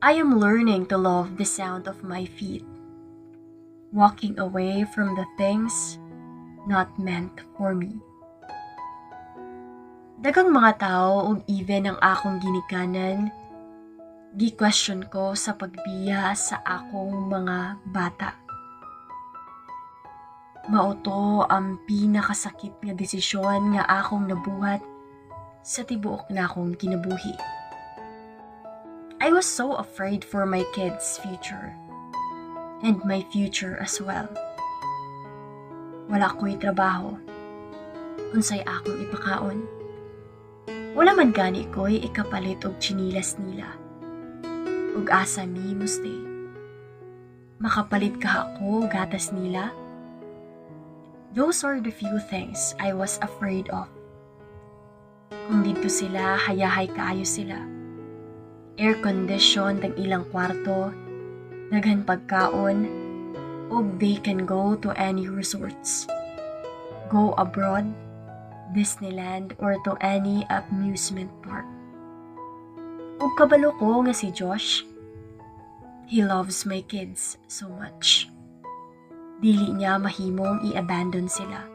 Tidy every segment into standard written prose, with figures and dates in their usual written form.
I am learning to love the sound of my feet, walking away from the things not meant for me. Daghang mga tao ug even ang akong ginikanan, gi-question ko sa pagbiya sa akong mga bata. Mao to ang pinakasakit nga desisyon nga akong nabuhat sa tibuok nakong kinabuhi. I was so afraid for my kids' future and my future as well. Wala ko'y trabaho. Unsay akong ipakaon? Wala man gani ko'y ikapalit og tsinilas nila. Ug asa mi mo stay? Makapalit kaha ko og gatas nila? Those are the few things I was afraid of. Kung didto sila, hayahay kaayo sila. Air-conditioned ang ilang kwarto, daghan pagkaon, ug they can go to any resorts. Go abroad, Disneyland, or to any amusement park. Ug kabalo ko nga si Josh, he loves my kids so much. Dili niya mahimong i-abandon sila.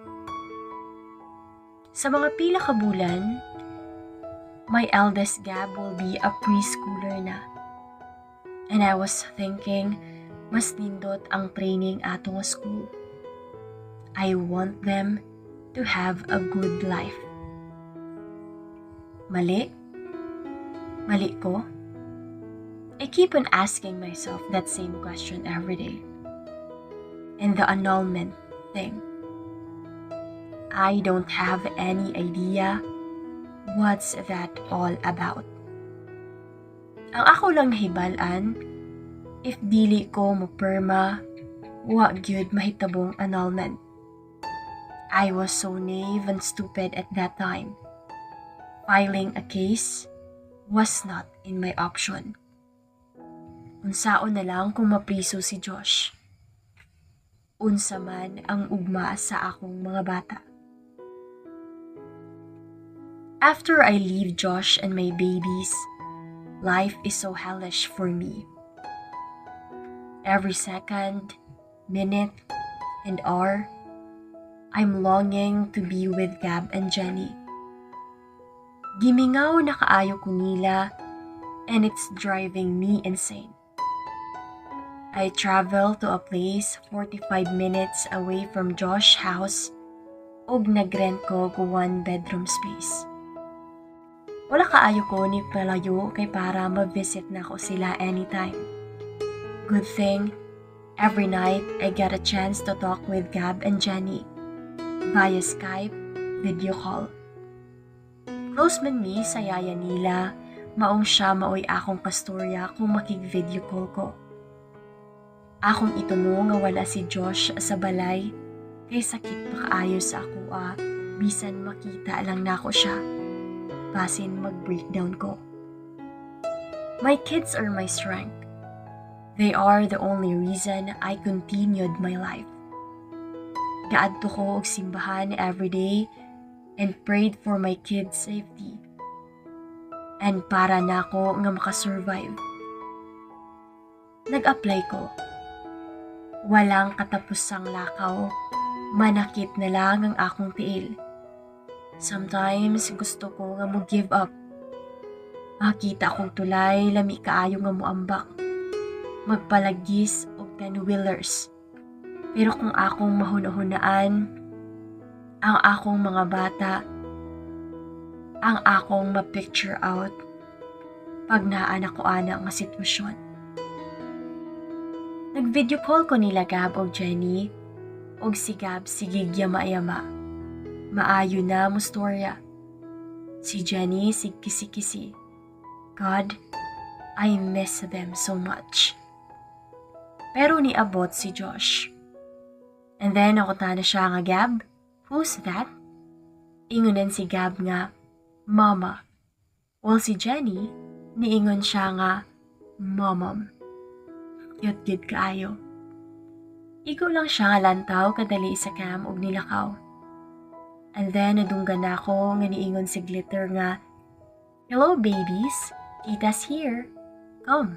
Sa mga pila ka bulan, my eldest Gab will be a preschooler na. And I was thinking, mas nindot ang training ato nga school. I want them to have a good life. Mali? Mali ko? I keep on asking myself that same question every day. And the annulment thing. I don't have any idea what's that all about. Ang ako lang nahibal-an, if dili ko mo perma, wa gyud mahitabong annulment. I was so naive and stupid at that time. Filing a case was not in my option. Unsaon na lang kung mapriso si Josh? Unsa man ang ugma sa akong mga bata? After I leave Josh and my babies, life is so hellish for me. Every second, minute, and hour, I'm longing to be with Gab and Jenny. Gimingaw na kaayo ko nila and it's driving me insane. I travel to a place 45 minutes away from Josh's house ug nagrent ko og one bedroom space. Wala kaayo ko ni palayo kay para ma-visit nako sila anytime. Good thing, every night I get a chance to talk with Gab and Jenny via Skype video call. Close man mi sa yaya nila, maong siya maoy akong kastorya kung makig-video call ko. Akong ituno nga wala si Josh sa balay kay sakit pa kaayo sa akoa bisan makita lang nako siya. Basin mag-breakdown ko. My kids are my strength. They are the only reason I continued my life. Gaadto ko og simbahan every day and prayed for my kids' safety. And para nako nga makasurvive. Nag-apply ko. Walang katapusang lakaw. Manakit na lang ang akong tiil. Sometimes gusto ko nga mo give up. Makita kong tulay, lami kaayo nga moambak. Magpalagis og 10 wheelers. Pero kung akong mahuna-hunaan, ang akong mga bata, ang akong ma-picture out pag naa na ko ana nga sitwasyon. Nag-video call ko nila Gab og Jenny, og si Gab sige yama-yama. Maayo na mo storya. Si Jenny sig kisi-kisi. God, I miss them so much. Pero niabot si Josh. And then nangutana siya nga, "Gab, who's that?" Ingonan si Gab nga, "Mama." While si Jenny, niingon siya nga, "Momom." Cute gid kaayo. Igo lang siya nga lantaw kadali sa cam og nilakaw. And then nadunggan nako nga niingon si Glitter nga, "Hello babies, Tita's here. Come."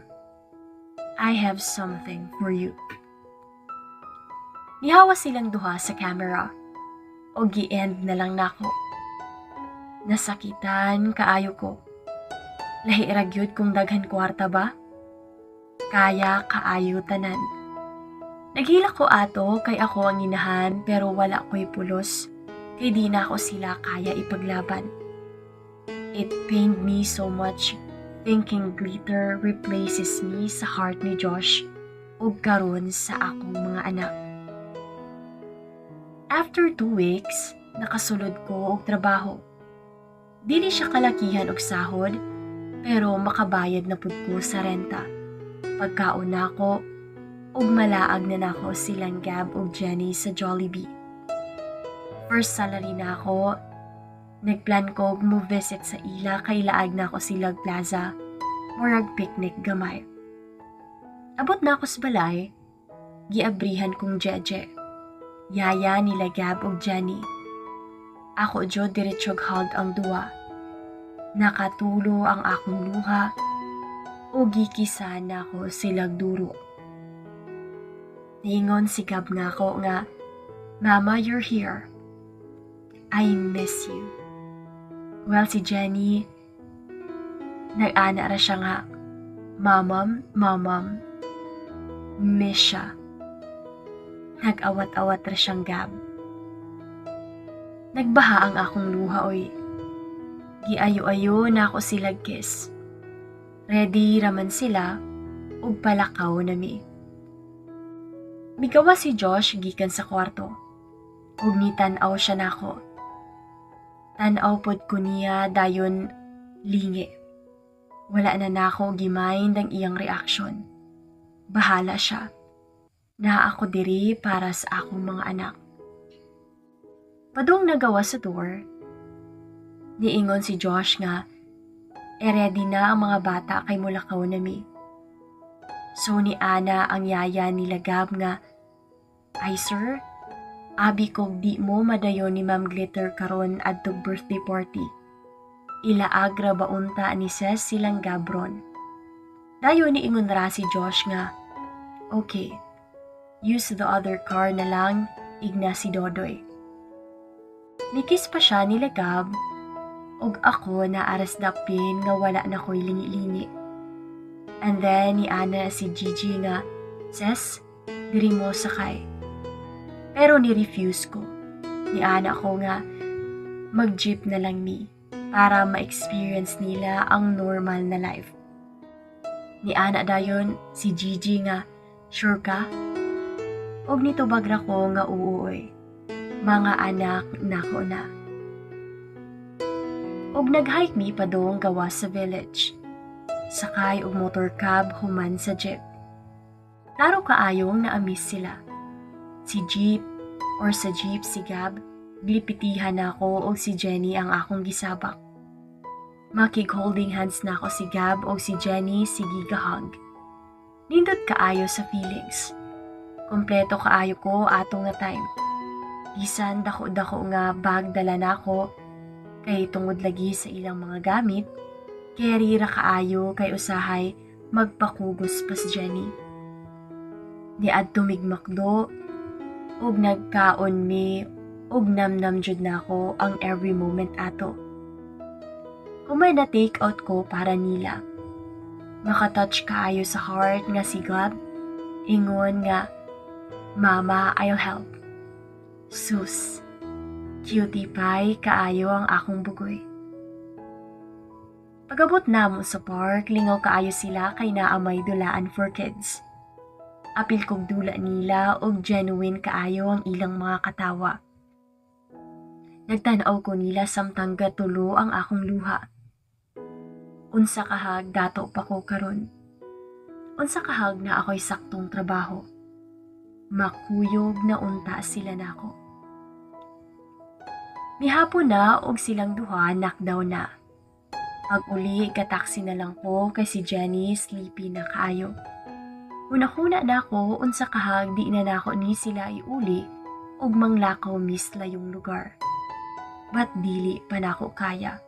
I have something for you." Nihawa silang duha sa camera o gi-end na lang nako. Nasakitan kaayo ko. Lahi ra gyud kung daghan kwarta ba? Kaya kaayo tanan. Naghilak ko ato kay ako ang inahan, pero wala ko'y pulos kay di na ako sila kaya ipaglaban. It pained me so much thinking Glitter replaces me sa heart ni Josh ug karon sa akong mga anak. After 2 weeks, nakasulod ko og trabaho. Dili siya kalakihan og sahod, pero makabayad na pud ko sa renta. Pagkaon nako, ug malaag na nako silang Gab ug Jenny sa Jollibee. First salary nako, nagplan ko mo visit sa ila kay laag nako sila plaza, murag picnic gamay. Abot na ako sa balay, giabrihan kong Jeje. Yaya nila Gab ug Jenny. Ako jud diretsog hug ang duwa. Nakatulo ang akong luha ug gikisa nako silag duro. Niingon si Gab nako nga, "Mama, you're here. I miss you." Well, si Jenny, nag-ana ra siya nga, "Mamam, mamam, miss siya." Nag-awat-awat ra siyang Gab. Nagbaha ang akong luha oy. Giayo-ayo na ako sila kiss. Ready raman sila ug palakaw na mi. Migawa si Josh gikan sa kwarto. Ug nitan-aw siya nako. Tan-aw pod ko niya, dayon lingi. Wala na nako gimind ang iyang reaction. Bahala siya. Naa ako diri para sa akong mga anak. Padung nagawa sa door, niingon si Josh nga, e-ready na ang mga bata kay mulakaw na mi. So ni Ana ang yaya nila Gab nga, "Ay sir, abi kog di mo madayon ni Ma'am Glitter karon adtog birthday party. Ilaag ra ba unta ni Ses silang Gabron?" Dayon niingon ra si Josh nga, "Okay, use the other car na lang, igna si Dodoy." Nikiss pa siya nila Gab, ug ako na aras dapin nga wala na ko'y lingi-lingi. And then ni Ana si Gigi nga, "Ses, diri mo sakay." Pero ni-refuse ko. Ni Ana ko nga, mag-jeep na lang mi para ma-experience nila ang normal na life. Ni Ana dayon si Gigi nga, "Sure ka?" Og nitubag ra ko nga oo oy. Mga anak nako na. Og nag-hike mi padong gawas sa village. Sakay og motor cab human sa jeep. Klaro kaayong na-miss sila. Si jeep or sa jeep si Gab, glipitihan nako og si Jenny ang akong gisabak. Makig holding hands nako si Gab og si Jenny sige gahug. Nindot kaayo sa feelings. Kompleto kaayo ko ato nga time. Bisan dako-dako nga bag dala nako kay tungod lagi sa ilang mga gamit, carry ra kaayo kay usahay magpakugos pa si Jenny. Niadto mig McDo ug nagkaon mi ug namnam jud nako ang every moment ato. Human na take out ko para nila. Makatouch kaayo sa heart nga si Gab ingon nga, "Mama, I'll help." Sus, cutie pie kaayo ang akong bugoy. Pagabot namo sa park, lingaw kaayo sila kay naa may dulaan for kids. Apil kog dula nila og genuine kaayo ang ilang mga katawa. Nagtan-aw ko nila samtang gatulo ang akong luha. Unsa kahag dato pa ko karon? Unsa kahag naa ako'y saktong trabaho? Makuyog na unta sila nako. Mihapon na og silang duha knockdown na. Pag uli, kataksi na lang ko kay si Jenny sleepy na kaayo. Huna-huna na ako unsa kahag di na nako ni sila iuli ug manglakaw mis layong lugar. But dili pa nako kaya.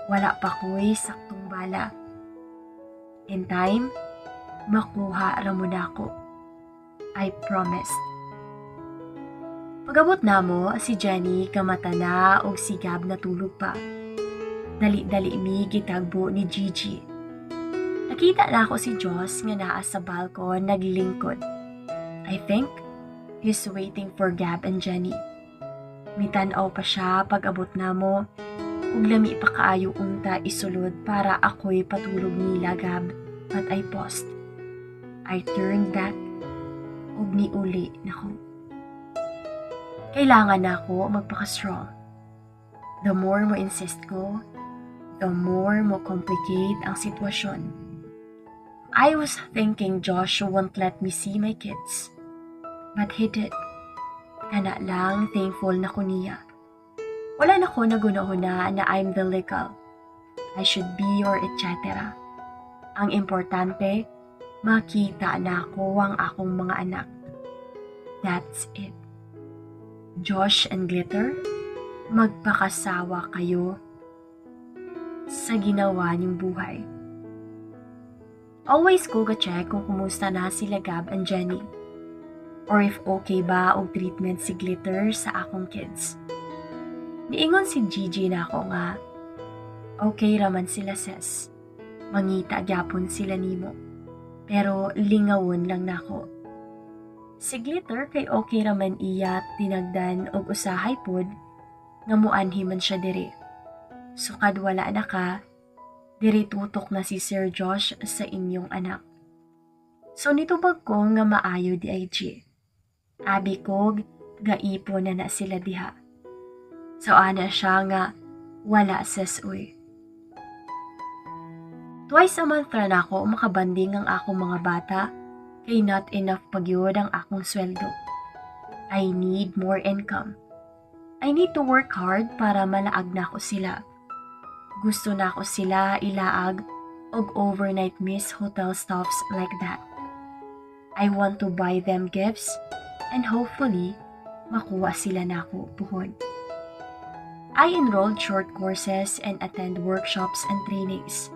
Wala pa ko'y saktong bala. In time, Makuha ra mo nako. I promised. Pag-abot namo, si Jenny kamata na og si Gab natulog pa. Dali-dali mi gitagbo ni Gigi. Nakita nako si Josh nga naa sa balkon naglingkod. I think he's waiting for Gab and Jenny. Mitan-aw pa siya pag-abot namo ug lami pa kaayo unta isulod para ako'y patulog nila Gab, but I paused. I turned back ug niuli nako. Kailangan nako magpaka-strong. The more mo insist ko, the more mo complicate ang sitwasyon. I was thinking Josh won't let me see my kids. But he did. Kana lang, thankful na ko niya. Wala na ko naghunahuna na I'm the legal. I should be or etc. Ang importante, makita nako ang akong mga anak. That's it. Josh and Glitter, magpakasawa kayo sa ginawa niyong buhay. Always ko ga-check kung kumusta na sila Gab and Jenny. Or if okay ba og treatment si Glitter sa akong kids. Niingon si Gigi nako nga, "Okay raman sila, sis. Mangita gyapon sila nimo. Pero lingawon lang nako." Si Glitter kay okay raman iya tinagdan og usahay pod nga muanhi man siya diri. Sukad wala na ka, diri tutok na si Sir Josh sa inyong anak. So nitubag ko nga maayo diay, G. Abi kog gaipo na na sila diha. So ana siya nga, "Wala, sis, uy." Twice a month ra nako makabanding ang akong mga bata kay not enough pa gyud ang akong sweldo. I need more income. I need to work hard para malaag nako sila. Gusto nako sila ilaag og overnight miss hotel stuffs like that. I want to buy them gifts and hopefully makuha sila nako puhon. I enrolled short courses and attend workshops and trainings.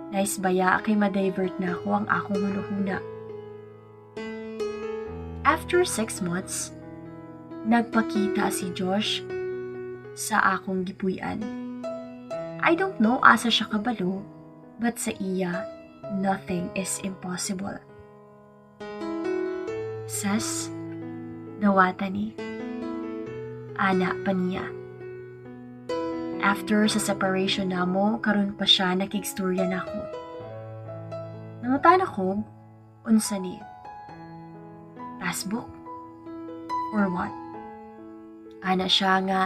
Nice baya kay ma-divert nako ang akong hunahuna. After 6 months, nagpakita si Josh sa akong gipuy-an. I don't know asa siya kabalo, but sa iya, nothing is impossible. "Sis, dawata ni." Ana pa niya. After sa separation namo, karon pa siya nakigstorya nako. Nangutana ko, "Unsa ni? Passbook? For what?" Ana siya nga,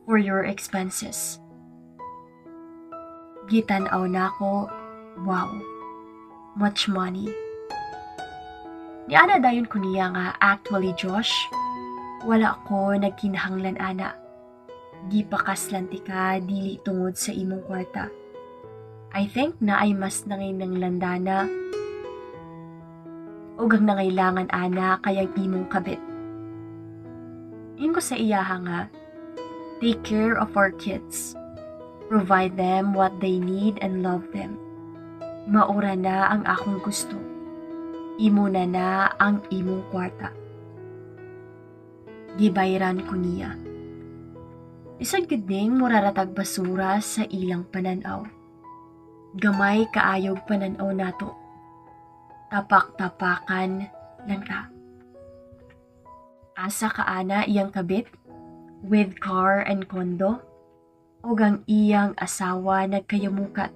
"For your expenses." Gitan-aw nako, wow, much money. Niana dayon ko niya nga, "Actually, Josh, wala ko nagkinahanglan ana. Gipakaslan tika dili tungod sa imong kwarta. I think na ay mas nanginanglan dana ug ang nangailangan ana kay ang imong kabit." Ingon ko sa iyaha nga, "Take care of our kids. Provide them what they need and love them. Mao ra na ang akong gusto. Imo na na ang imong kwarta." Gibayran ko niya. Lisod gud ning mura ra tag basura sa ilang pananaw. Gamay kaayog pananaw nato. Tapak-tapakan lang ta. Asa ka ana iyang kabit with car and condo ug ang iyang asawa nagkayamukat.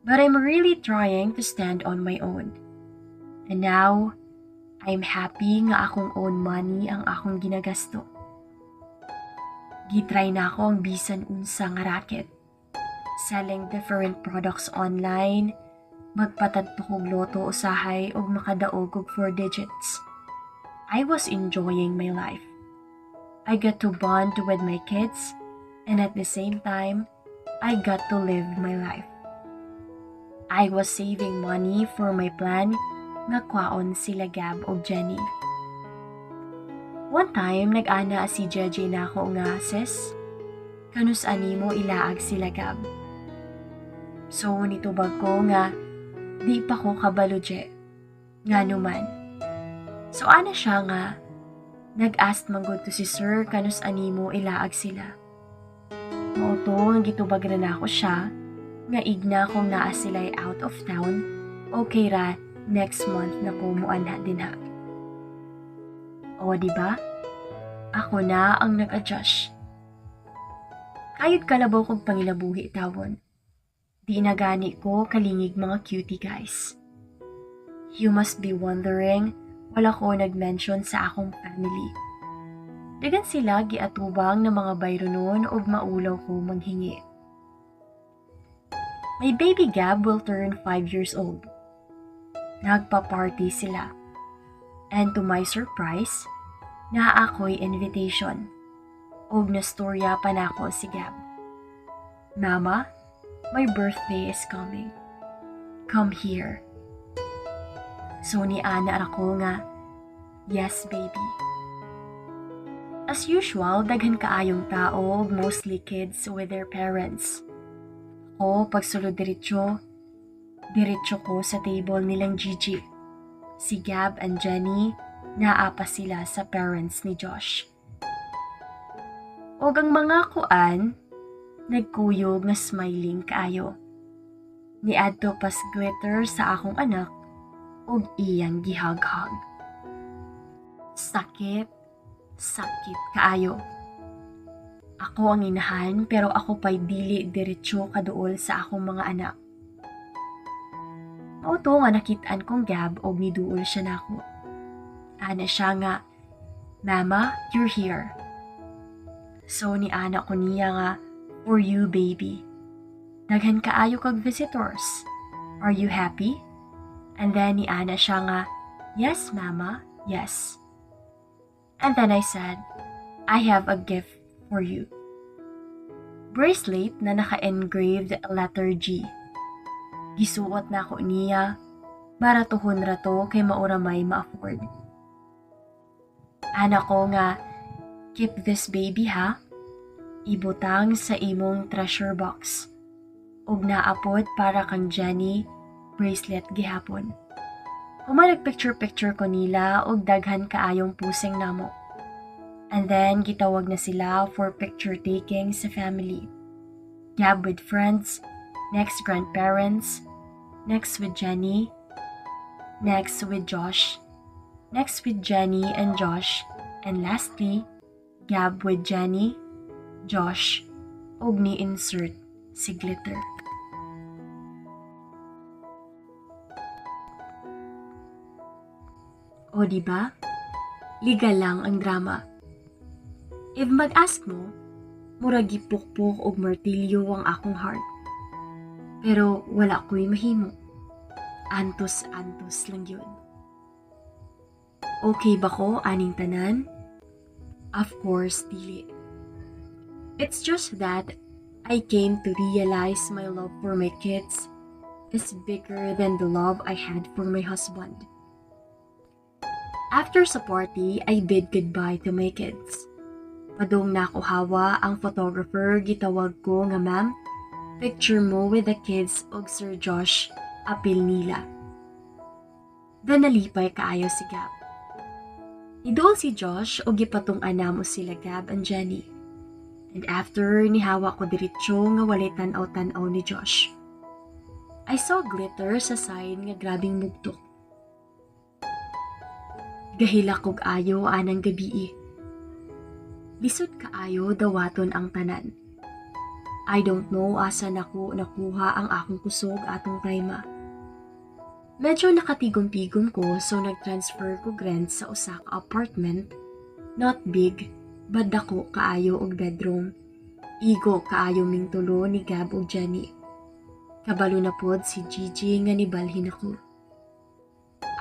But I'm really trying to stand on my own. And now, I'm happy nga akong own money ang akong ginagasto. Gitry nako ang bisan unsa nga racket. Selling different products online, magpatadto kog lotto usahay ug makadaog og 4 digits. I was enjoying my life. I got to bond with my kids and at the same time, I got to live my life. I was saving money for my plan nga kwaon sila Gab og Jenny. One time, nag-ana si JJ nako nga, "Sis, kanus-a nimo ilaag sila Gab?" So, nitubag ko nga, Di pa ko kabalo, Je. Ngano man. So ana siya nga, nag-ask man gud to si sir kanus animo ilaag sila. Mao to nga gitubag ra nako siya nga igna kung naa sila out of town, okay ra next month na ko muanha dinha. O, di ba? Ako na ang nag-adjust. Kayod kalabaw kog pangilabuhi tawon. Di na gani ko kalingig, mga cutie guys. You must be wondering, wala ko nag-mention sa akong family. Dagan sila giatubang ng mga bayronon ug maulaw ko manghingi. My baby Gab will turn 5 years old. Nagpa-party sila. And to my surprise, naa ako'y invitation. Og nastorya pa nako si Gab. "Mama, my birthday is coming. Come here." So ni ana ako nga, "Yes, baby." As usual, daghan kaayong tao, mostly kids with their parents. Ako, pagsulod diretso, diretso ko sa table nilang Gigi. Si Gab and Jenny, naa pa sila sa parents ni Josh. Og ang mga kuan, nagkuyog nga smiling kaayo. Niadto pas Glitter sa akong anak ug iyang gihag-hag. Sakit, sakit kaayo. Ako ang inahan pero ako pa'y dili diretso kaduol sa akong mga anak. Mao to nga nakit-an kong Gab og niduol siya nako. Ana siya nga, "Mama, you're here." So ni ana ko niya nga, "For you, baby. Daghan kaayo kag visitors. Are you happy?" And then ni ana siya nga, "Yes, Mama, yes." And then I said, "I have a gift for you." Bracelet na naka-engraved letter G. Gisuot na ako niya, baratuhon ra to kay mao ra may ma-afford. Ana ko nga, "Keep this, baby, ha? Ibutang sa imong treasure box. Ug naa pod para kang Jenny, bracelet gihapon." Human nag-picture-picture ko nila og daghan kaayong pusing namo. And then gitawag na sila for picture taking sa family. Gab with friends, next grandparents, next with Jenny, next with Josh, next with Jenny and Josh, and lastly, Gab with Jenny, Josh, ug ni-insert si Glitter. O di ba? Legal lang ang drama. If mag-ask mo, murag gipukpok og martilyo ang akong heart. Pero wala ko'y mahimo. Antos-antos lang yun. Okay ba ko aning tanan? Of course, dili. It's just that I came to realize my love for my kids is bigger than the love I had for my husband. After sa party, I bid goodbye to my kids. Padung na ako hawa ang photographer, gitawag ko nga, "Ma'am, picture mo with the kids og Sir Josh, apil nila." Then nalipay kaayo si Gab. Niduol si Josh og gipatung-an namo sila Gab and Jenny. And after, nihawa ko diretso nga walay tan-aw-tan-aw ni Josh. I saw Glitter sa side nga grabing mugtok. Gahilak kog ayo anang gabii. Lisod kaayo dawaton ang tanan. I don't know asa nako nakuha ang akong kusog atong time. Medyo nakatigom-tigom ko, so nag-transfer ko rent sa usa ka apartment. Not big, but dako kaayo og bedroom. Igo kaayo ming tulo ni Gab ug Jenny. Kabalo na pod si Gigi nga nibalhin ako.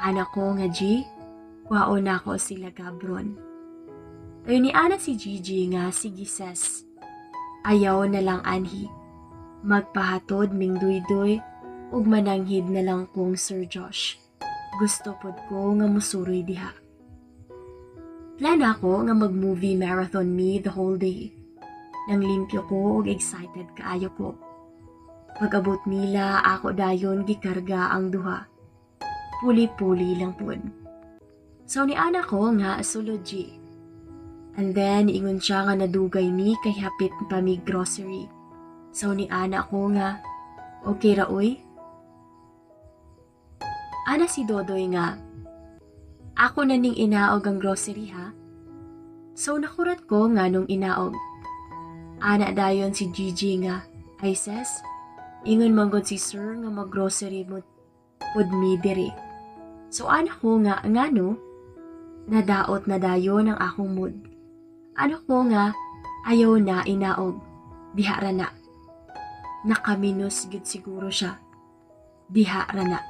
Ana ko nga, "G, kwaon na ako sila Gabron." Tayo ni ana si Gigi nga, "Sige, ses. Ayaw na lang anhi. Magpahatod ming duydoy ug mananghid na lang kong Sir Josh. Gusto pod ko nga musuroy diha." Plan ako nga mag-movie marathon me the whole day. Nang limpyo ko ug excited kaayo ko. Pag-abot nila, ako dayon gikarga ang duha. Puli-puli lang pud. So ni ana ko nga, "Sulod, G." And then ingon siya nga nadugay mi kay hapit pa mi grocery. So ni ana ko nga, "Okay ra oy." Ana si Dodoy nga, "Ako na ning inaog ang grocery ha." So nakurat ko nga nung inaog. Ana dayon si Gigi nga, "Ay sis, ingon manggod si sir nga mag-grocery mo pud mi diri." So ana ko nga, "Ngano?" Nadaot na dayon ang akong mood. Ana ko nga, "Ayaw na inaog. Diha ra na." Nakaminus gid siguro siya. Diha ra na.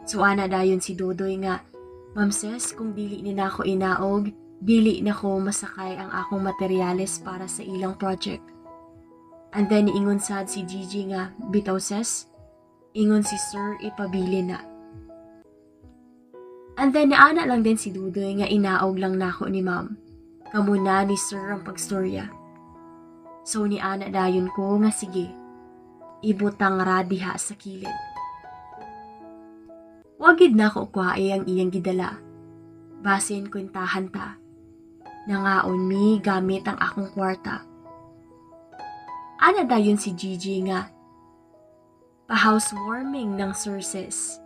So ana dayon si Dodoy nga, "Ma'am sis, kung dili ni nako inaog, dili na ko masakay ang akong materyales para sa ilang project." And then ingon sad si Gigi nga, "Bitaw sis, ingon si sir ipabili na." And then naana lang din si Dudoy nga inaog lang nako ni ma'am. Kamo na ni sir ang pagstorya. So ni ana dayon ko nga, "Sige, ibutang ra diha sa kilid." Wa gid nako kuhae ang iyang gidala. Basin kwentahan ta. Nangaon mi gamit ang akong kwarta. Ana dayon si Gigi nga, "Pa-housewarming ng sir, sis."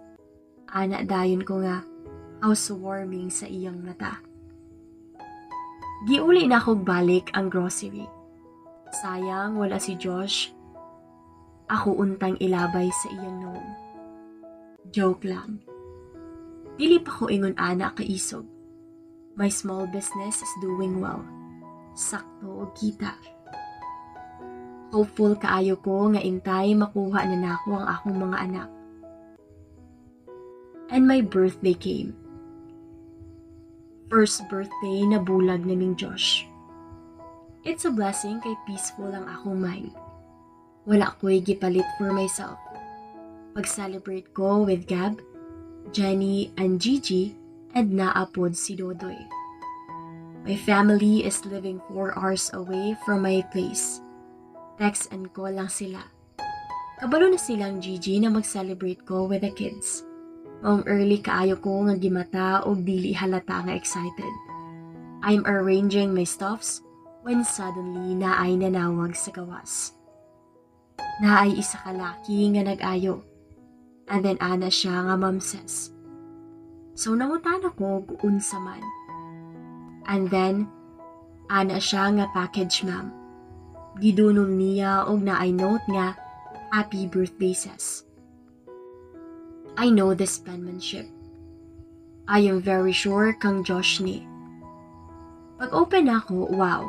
Ana dayon ko nga, "Housewarming sa iyang mata." Giuli na akong balik ang grocery. Sayang wala si Josh. Ako untang ilabay sa iyang nawong. Joke lang. Dili pa ko ingon ana kaisog. My small business is doing well. Sakto og kita. Hopeful kaayo ko nga intay makuha na nako ang akong mga anak. And my birthday came. First birthday na bulag naming Josh. It's a blessing kay peaceful ang akong mind. Wala ko'y gipalit for myself. Pag-celebrate ko with Gab, Jenny, and Gigi, and naapod si Dodoy. My family is living 4 hours away from my place. Text and call lang sila. Kabalo na silang Gigi na mag-celebrate ko with the kids. Maong early kaayo ko nga gimata og dili halata nga excited. I'm arranging my stuffs when suddenly naay nanawag sa gawas. Naay isa ka laki nga nag-ayo. And then ana siya nga, "Ma'am sis." So nangutana ko kung unsa man. And then ana siya nga, "Package, ma'am." Gidunol niya og naay note nga, "Happy birthday, sis." I know this penmanship. I am very sure kang Josh ni. Pag open ako, wow.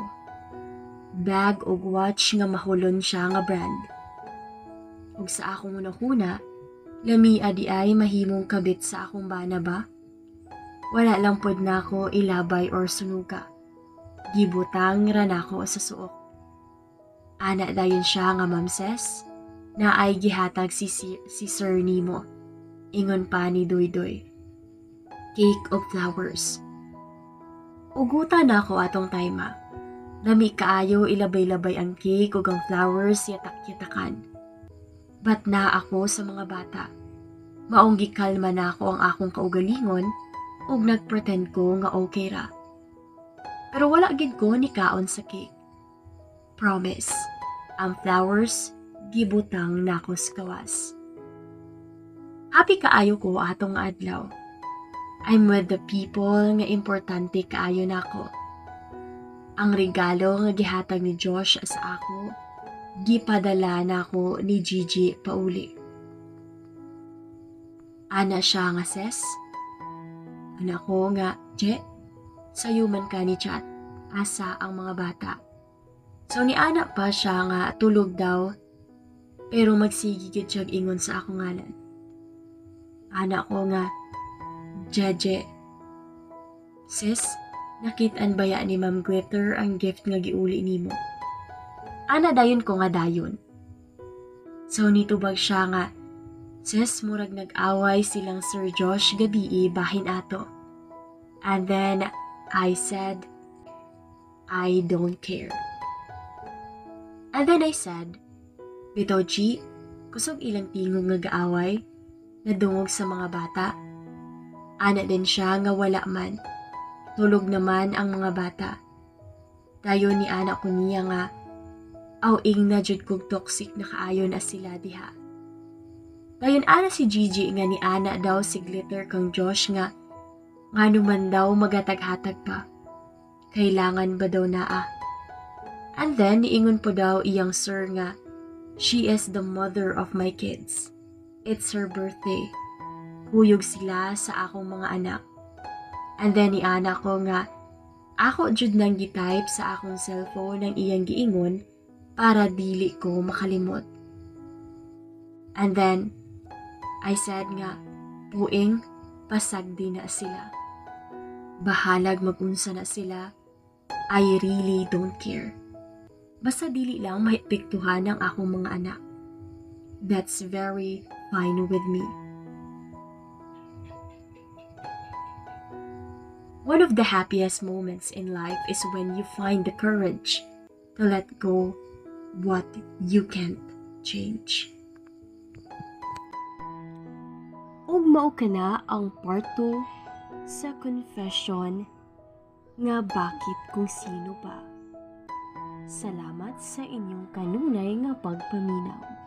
Bag og watch nga mahulon siya nga brand. Ug sa akong hunahuna, lamia di ay mahimong kabit sa akong bana ba? Wala lang pod nako ilabay or sunuga. Gibutang ra nako sa suok. Ana dayon siya nga, "Ma'am sis, naay gihatag si sir nimo." Ingon pa ni Doydoy. Cake og flowers. Uguta na ako atong time. Lami kaayo ilabay-labay ang cake ug ang flowers yatak-yatakan. But na ako sa mga bata. Maong gikalma na ako ang akong kaugalingon ug nagpretend ko nga okay ra. Pero wala gid ko ni kaon sa cake. Promise, ang flowers gibutang nako sa gawas. Happy kaayo ko atong adlaw. I'm with the people nga importante kaayo nako. Ang regalo nga gihatag ni Josh sa ako, gipadala nako ni Gigi pauli. Ana siya nga, "Sis." Ana ko nga, "Je, sayo man ka ni chat. Asa ang mga bata?" So ni ana pa siya nga tulog daw, pero magsige gid siya ingon sa akong ngalan. Ana ko nga, "Jeje." "Sis, nakitaan baya ni Ma'am Glitter ang gift nga giuli nimo?" Ana dayon ko nga, "Dayon." So nitubag siya nga, "Sis, murag nag-away silang Sir Josh gabii bahin ato." And then I said, "I don't care." And then I said, "Bitaw G, Kusog ilang tingog nga gaaway, nadungog sa mga bata. Ana din siya nga wala man. Tulog naman ang mga bata. Dayon niana ko niya nga, aw, ingna jud kog toxic na kaayo na sila diha. Dayon ana si Gigi nga niana daw si Glitter kang Josh nga ngano man daw magatag-hatag pa. Kailangan ba daw naa? And then niingon po daw iyang sir nga she is the mother of my kids. It's her birthday. Kuyog sila sa akong mga anak. And then niana ko nga ako jud nang gitype sa akong cellphone ang iyang giingon para dili ko makalimot. And then I said nga puing pasagdi na sila. Bahalag magunsa na sila. I really don't care. Basta dili lang maepektuhan ang akong mga anak. That's very fine with me. One of the happiest moments in life is when you find the courage to let go what you can't change. Ug mao kana ang part 2 sa confession nga "Bakit Kung Sino Pa". Salamat sa inyong kanunay nga pagpaminaw.